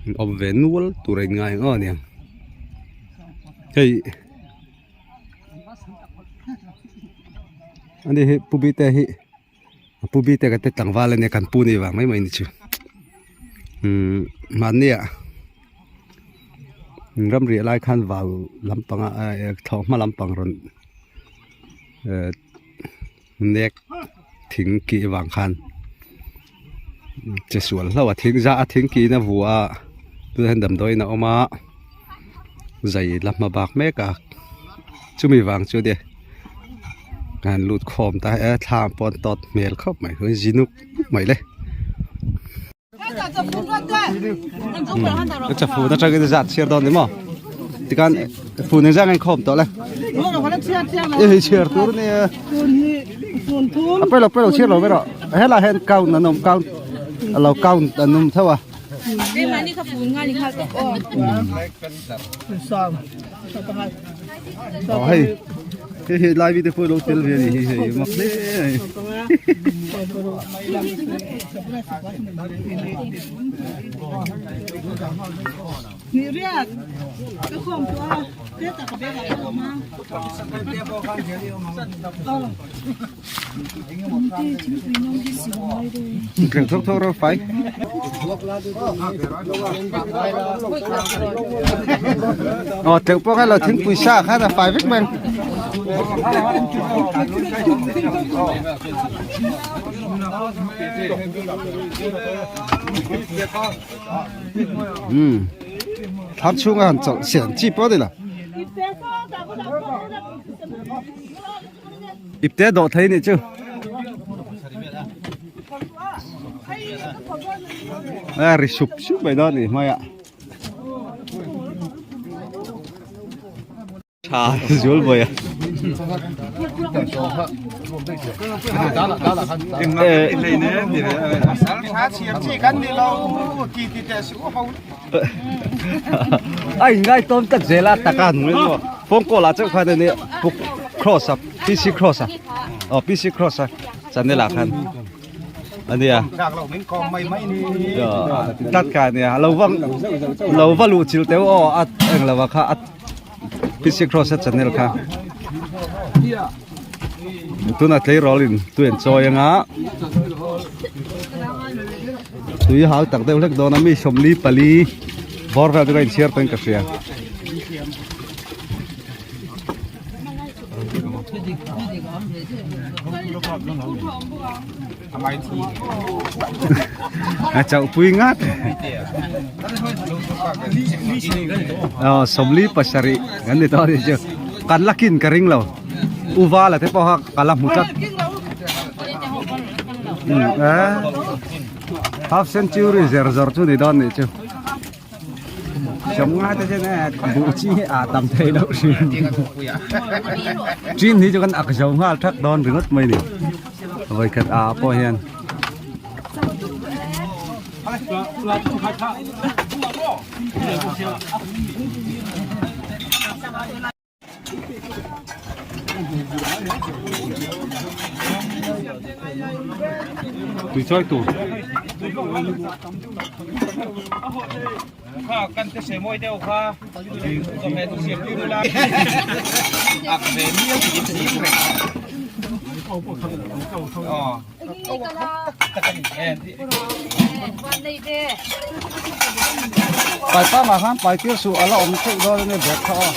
Awm ve nual tur a in ngai ang aw aniang hei ani hi pu bite hi pu bite ka te tlangval ania kan pu ni vang mai mai ni chu umm mahni ah ramriah lai khan vau lampanga thlawhhma lampang rawn eh nek thing kih vang khan che sual hlauh a thing zah a thing kih in a vuah a tunah hian damdawiin a awm a zai la hma bak mek a chumi vang chu nia ka han lut khawm ta e thla ang pawh an tawt hmel khawp mai zinuk mai le. Ka chafu na tangin zat chhiar dawn ni maw tikhan fun engzah nge khawm tawh le e hei chhiar tur ni a pawilo pawilo chhiar lo ber aw helai hian count an awm count a lo count an awm tho a aw hei hei hei lai mite pawh lo tel ve a ni hi hei mak hle mai. Reng thawk thawk rawh fai. Ờ tleuh pawh kha lo thingpui sa khan a fai vek mai. Um thlam chhunga han chawlh siam chi pawh a ni lo. Ipte dawh thei nih chu. A ri sup sup mai dawn ni hmaiah. Tha zul bawi a. A in ngai tawn tak zel a taka hnuai maw phone call ah chauh khan a nia puk cross a pc cross a aw pc cross a channel ah khan ania tlat ka ania lo va lo va luh chilh teuh aw a eng lo ah kha a pc cross a channel kha tunah tleirawl in tui an chawi anga tui hal tak deuh hlek dawn a mi 44 bawr vel chu ka inchhiar tawhin ka hria. A chauh pui ngat aw 47 kan ni tawh a nih chu kan la kin ka ring lo uva la te pawh kha ka la hmu tlat half century zer zawr chu ni dawn nih chu. Chấm nga te chen e buh chi hi a tam thei loh hrim. Chin hi chu kan ak zo nghal thak dawn ringawt mai ni. Voi khat a pawh hian. Tui chawi tur. Pai pa mah khan pai tir suh a la awm theuh dawn a nia bag kha aw.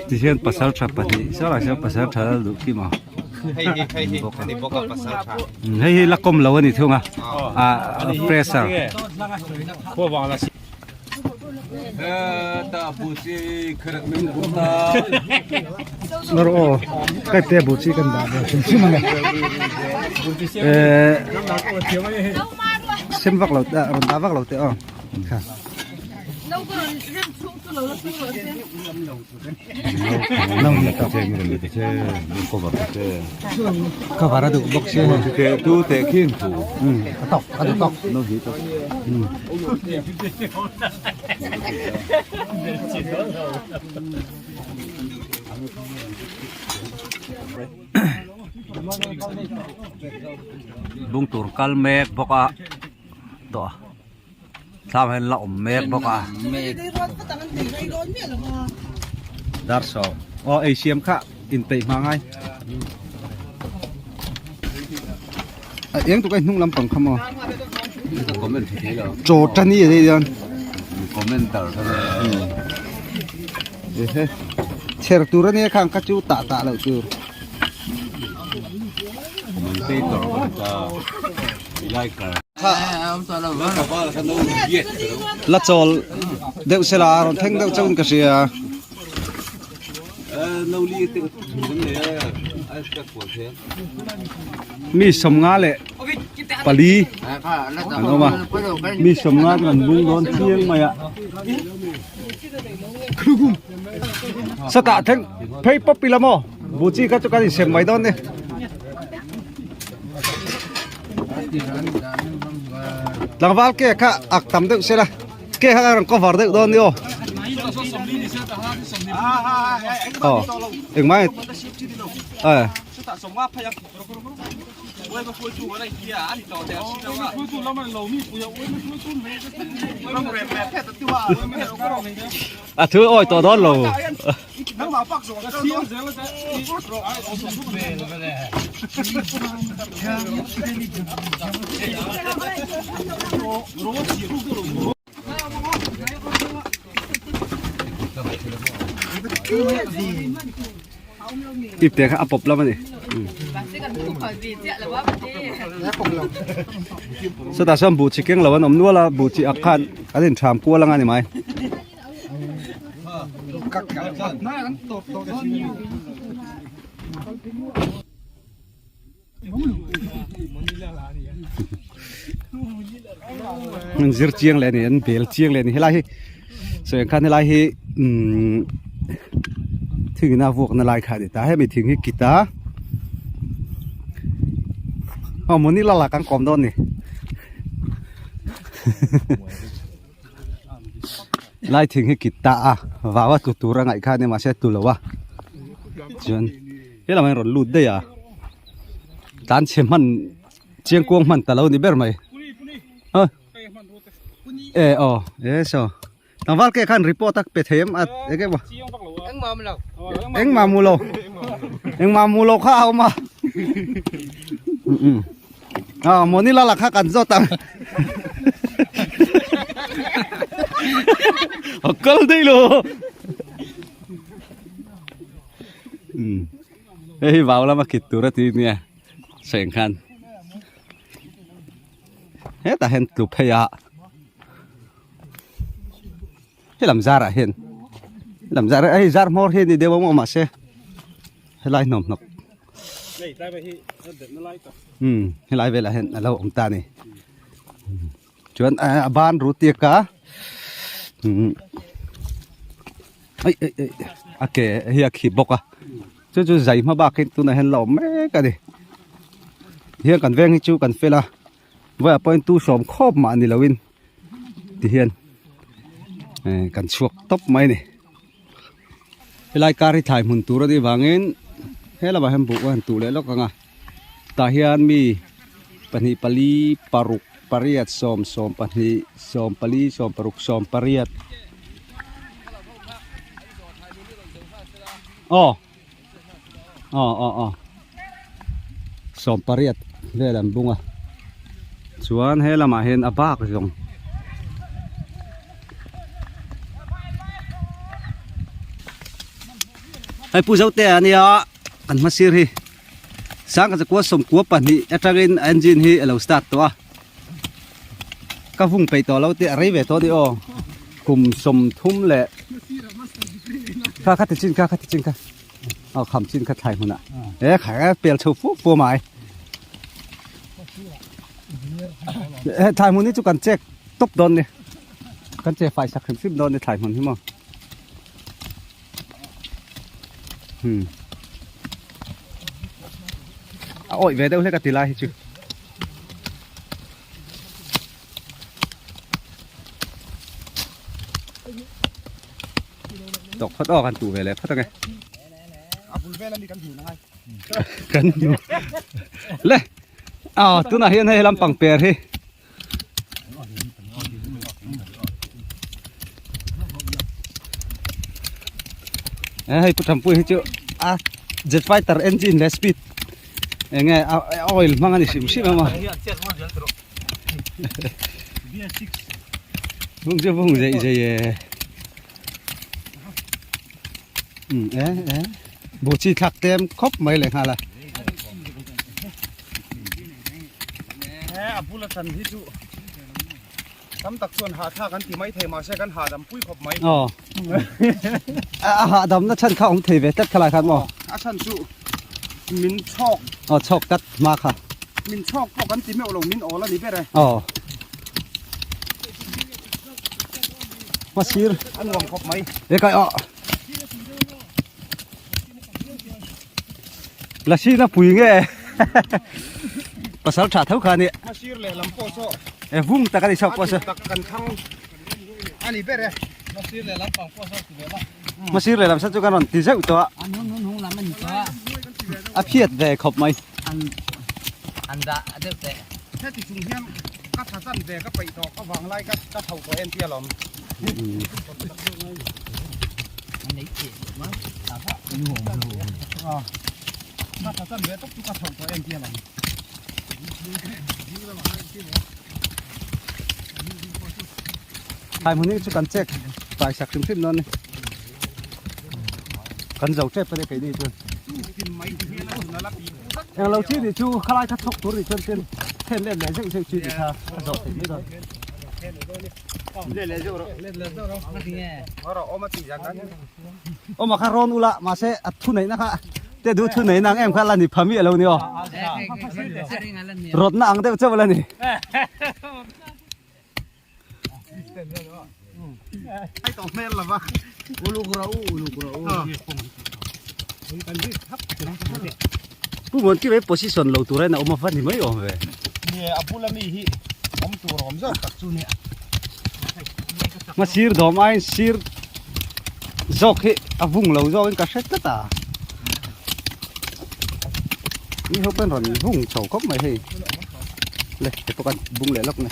Tihian pasaltha pahnih saw lai sawn pasaltha la duh khi maw hei hi la kawm lo a ni thung a ah fresher. Mar aw kai te bu chi kan dah ve hrim hrim ania eh sem vak lo te rawn dah vak lo te aw kha. Cover a duh bawk sia hei. Tu teh khin thu. A tawk a duh tawk. No hi tawk. Bung tur kal mek bawk a tawh a thlam hian la awm mek bawk a dar sawm aw ei siam kha inpeih hma ngai a eng tuk a hnung lampang kha maw chaw tani a nih hian chher tur ania khang kha chu tah tah loh tur. La chawl deuh sela rawn thleng deuh chauhin ka hria. Mi sawmnga leh pali an awm a mi sawmnga chu an bung dawn chiang mai a. Satah thleng phei pawp ila maw bu chi kha chu kan insem mai dawn ni. Tlangval ke kha ak tam deuh sela ke kha a rawn cover deuh dawn ni aw. Aw engmah eh. A thu awi tawh dawn lo. Ip te kha a pawp lam a ni. Sawtah sawn buh chi keng lo an awm nual a, buh chi ak khan an intham kual anga ni mai. An zir chiang leh a ni an bel chiang leh a ni helai hi sawi ang khan helai hi umm thing in a vuak na lai kha a ni ta hemi thing hi kita aw mawni lala kan kawm dawn a ni. Lai thing hi kit ta a vau a tlu tur a ngaih kha a ni mahse a tlu lo a chuan he lamah hian rawn lut daih a tlan chhe hman chiang kuang hman ta lo ni ber mai a e aw e saw tlangval ke khan report a pe thei em a eng emaw engmah mu lo engmah mu lo kha a awm a À, món đi là khác ăn gió tăng. Họ cân đi luôn. Ừ. Ê, vào là mà kịt tù ra tí nè. Sẹn khan. Hết ta hen tụp hay ạ. He lam zarah hian lam zar hei zar hmawr hi a ni deuh a maw mahse helai hnawm hnawk umm helai velah hian a lo awm ta a ni chuan a ban ru tiak a umm aih aih aih a ke hi a khi bawk a chu chu zai hma bak hi tunah hian la awm mek a ni hian kan veng hi chu kan fel a vawiah pawhin tu sawm khawp mah ni loin. ti hian eh kan chhuak tawp mai a ni helai car hi thlai hmun tur a nih vangin he lamah hian buh a han tuh leh lawk ang a tah hian mi pahnih pali paruk pariat sawm sawm pahnih sawm pali sawm paruk sawm pariat aw aw aw aw 18 vel an bung a chuan he lamah hian a bak zawng hei pu zote a nia kan hma sir hi sangha zakua sawmkua pahnih atangin a engine hi a lo start tawh a ka vung peih tawh lo tih a rei ve tawh a ni aw kum 30 leh kha kha ti chin kha kha ti chin kha aw kham chin kha thlai hmunah e khai a pel chho fu fu mai he thlai hmun hi chu kan check tawp dawn ni. Kan che fai sak hrim hrim dawn ni thlai hmun hi maw. Hmm. A awih ve deuh hlek a ti lai hi chu. Tok phawt aw kan tuh ve leh phawt ange. A bul vel ani kan hmu na ngai. Kan hmu. Le. Aw tunah hian hei lampang per hi. Hei pu Thampui hi chu a jet fighter engine leh speed enge a oil hmang a ni hrim hrim a maw vung chu vung zei zei e um e e buh chi thlak tlem khawp mai leh nghal a. He a bula chan hi chu tam tak chuan hahthlak an ti mai thei mahse kan hahdam pui khawp mai. Aw. A hahdam na chhan kha awm thei ve tlat khalai khan maw? A chhan chu min chhawk. Aw chhawk tlat hma kha. Min chhawk pawh kan ti meuh lo min awl a ni ber e. Aw. Hma sir. A nuam khawp mai. E kai aw. Lasi na pui nge pasal tha tho kha ni Hmasir leh lam pawh saw e vung tak ani chauh pawh saw tak kan thang ani ber e Hmasir leh lam pang pawh saw ti ve la Hmasir leh lam saw chu kan rawn ti zeuh tawh a An hun hun hung lam ani tawh a A phiat ve khawp mai An an dah deuh teh Heti chung hian ka tha chan ve ka peih tawh ka vang lai ka ka tho tawh em tia lawm. Thlai hmun hi chu kan check fai sak hrim hrim dawn a ni kan zo tep a ni keini chuan englo chi nih chu khalai kha thawk tur nih chuan ten then let leh zeuh zeuh chi nih kha a zawh theih mai dawn. Awma kha rawn ula mahse a thu neihna kha te duh thu neihna ang em kha la ni pha miah lo ni aw rawtna ang deuh chauh la ni. Pu Muan Kim ei position lo tur a awm a va ni mai awm ve. Nge a bula mi hi awm tur awm zawk tak chu nia. Ma sir dawm aiin sir zawk hi a vung lo zawkin ka hre tlat a. Ni ho pawn rawn vung chho khawp mai hei. Le hei pawh kan bung leh lawk ni.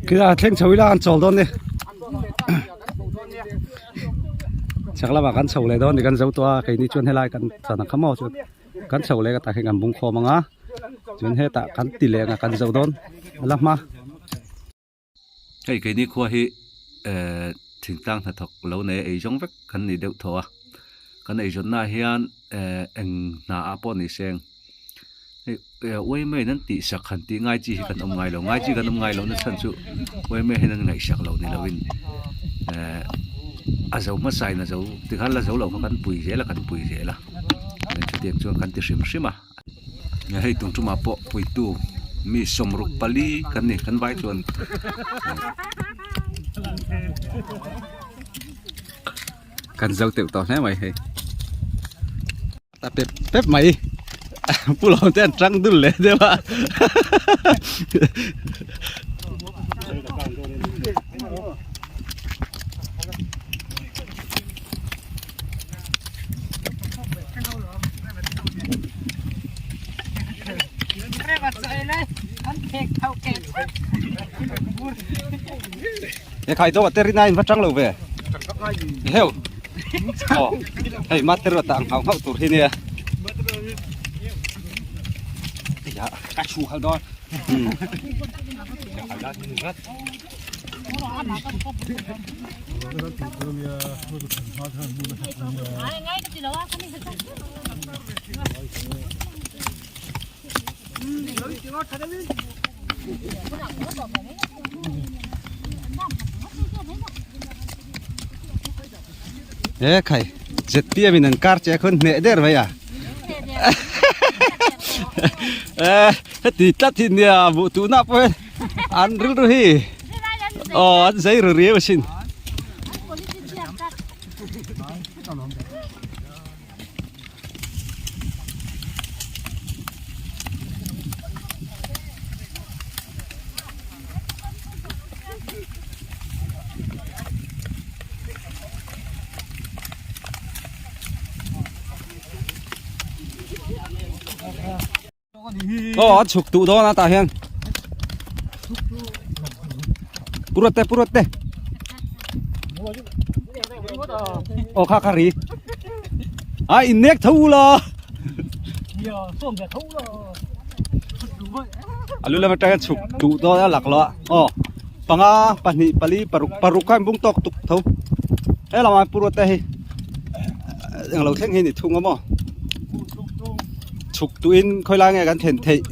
Kila thleng chho ila an chawl dawn ni chak lamah kan chho leh dawn ni kan zo tawh a keini chuan helai kan chan ang kha maw chuan kan chho leh ka tah hian kan bung khawm ang a chuan hetah kan ti leh ang a kan zo dawn a la hma. Hei keini khua hi ehh thingtlang hnathawk lo nei a eizawng vek kan ni deuh tawh a kan eizawnna ah hian ehh eng hna ah pawh ni seng hei uaimai in an tih sak han tih ngai chi hi kan awm ngai lo ngai chi kan awm ngai lo na chhan chu uaimai hian an ngaihsak lo ni lovin ehh a zo hmasa in a zo tikhan la zo loh kha kan pui zel a kan pui zel a chutiang chuan kan ti hrim hrim a. Hei tun tumah pawh puitu mi sawmruk pali kan ni kan vai chuan kan zo teuh tawh hle mai hei ta pep pep mai pu lawm te an tang dul leh deuh a. He khai dawh te rin aiin va tang lo ve heu aw hei ma te ruat ang hauh hauh tur hi nia ka chu hal dawn. He khai ZPM in an kar che khawn hneh der mai a heti tlat hi nia buh tuhna pawh hian an rilru hi aw an zei ru riau asin. Aw an chhuk duh dawn a tah hian purut te purut te aw kha kha ri a in nek tho la a lu lam atanga chhuk duh dawn a lak lo a aw panga pahnih pali paruk paruk kha an bung tawk tuk tho he lamah purut te hi englo thleng hi a ni thung a maw. Chhuk tuin khawi lai nge kan then theih.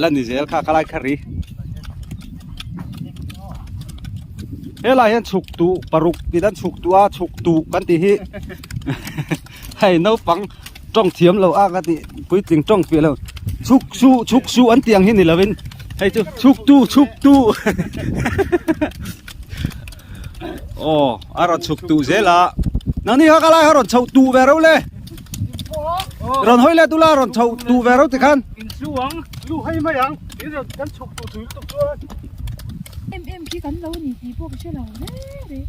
La ni zel kha khalai kha ri. Helai hian chhuk tuh paruk tih an chhuk tuh a chhuk tuh kan tih hi hei naupang tawng thiam lo a ka tih puitling tawng fiah lo chhuk suh chhuk suh an tih ang hi ni lovin hei chu chhuk tu chhuk tu aw a rawn chhuk tuh zel a nangni kha ka lai kha rawn chhoh tuh ve ro le rawn hawi let ula rawn chhoh tuh ve ro tikhan Em em khi kan lo ni tih pawh ka hre lo reng reng.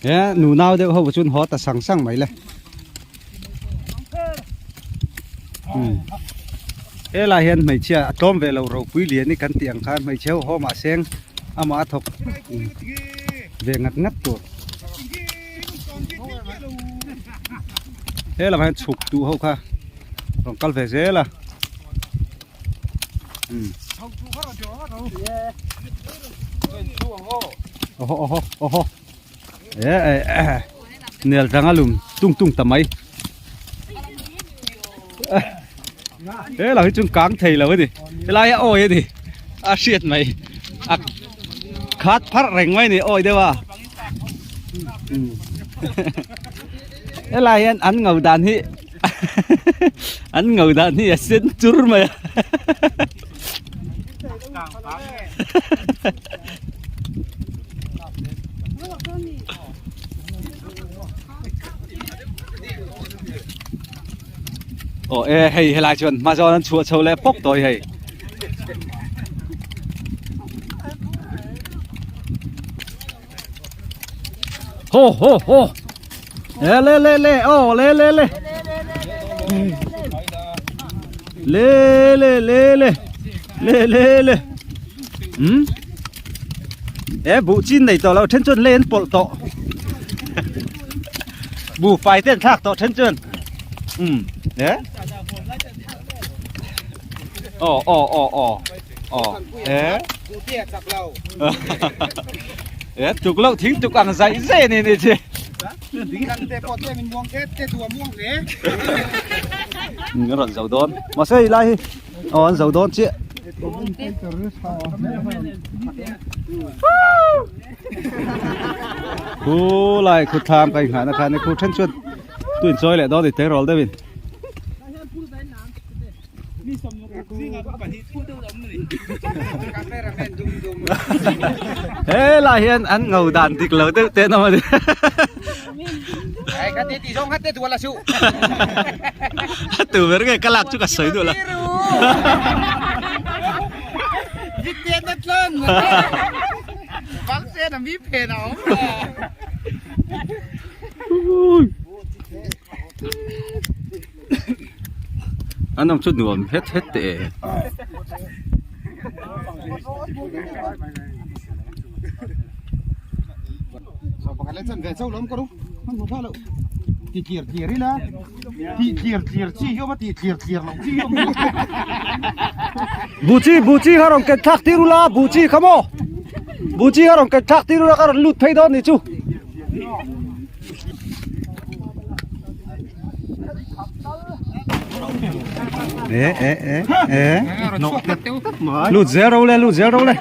He nu nau deuh ho chuan haw ta sang sang mai le helai hian hmeichhia a tlawm ve lo ropui lian hi kan tih ang khan hmeichhe ho haw mah seng amah a thawk ve ngat ngat tur helamah hian chhuk duh ho kha rawn kal ve zel a. Oho oho oho e e nel dang a lum tung tung ta mai he lo hi chung kang thei lo ani helai a awi ani a hriat mai a khat pharh reng mai ani awi deuh a helai hian an ngo dan hi an ngo dan hi a sen chur mai a Ồ ê hei helai chuan hma zawn an chhuah chho leh pawp tawh hi hei Ho ho ho Le le le le oh le le le Le le le le le le le Hmm E buh chin nei tawh lo then chuan le an pawlh tawh Buh fai te an thlak tawh then chuan Um e Aw aw aw aw aw e E tuk loh thing tuk ang zaih zai a ni ni chi. A rawn zo dawn mahse hei lai hi aw an zo dawn chiah. Khu lai khu thlam ka inghahna khan khu then chuan tuin chawi leh dawn a ni tleirawl deuhin. Helai hian an ngo dan dik lo deuh te an awm a ni. A tu ber nge ka lak chu ka sawi duh lo. An awm chu nuam het het teh e. Buchi buchi kha rawn ken thlak tir ula buchi kha maw buchi kha rawn ken thlak tir ula ka rawn lut phei dawn ni chu. E e e e lut zel ro le lut zel ro le.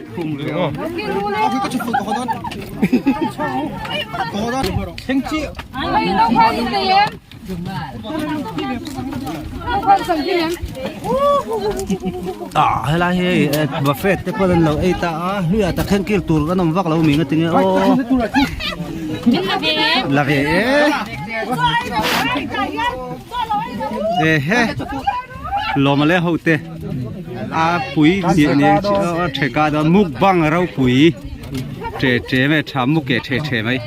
Ah helai hi hei buffet te pawh an lo ei ta a hluiah tak hian kil tur an awm vak lo mi nga tinge aw la ve e ehe lawma leh ho te a pui hnih nen a theka dawn mukbang ropui che che mai tha muk eh che che mai.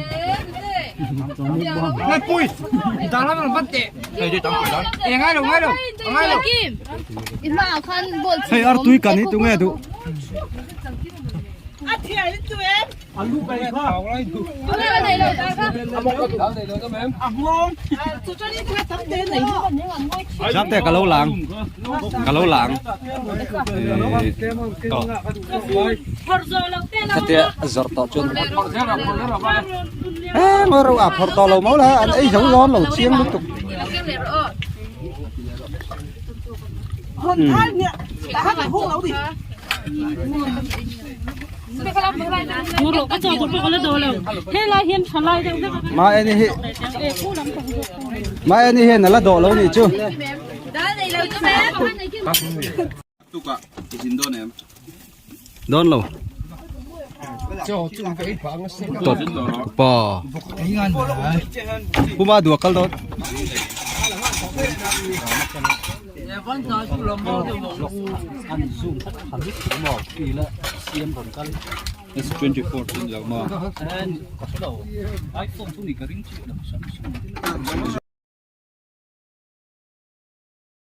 Hei artui kan hi tunge duh. Zap te ka lo lang ka lo lang khatia zawrh tawh chuan eng ro a phawrh tawh lo maw la an ei zo dawn lo chiang lutuk Ma eni hi Ma eni hian ala dawh lo nih chu. Dawn lo. Tawp pa. Puma dua kal dawn.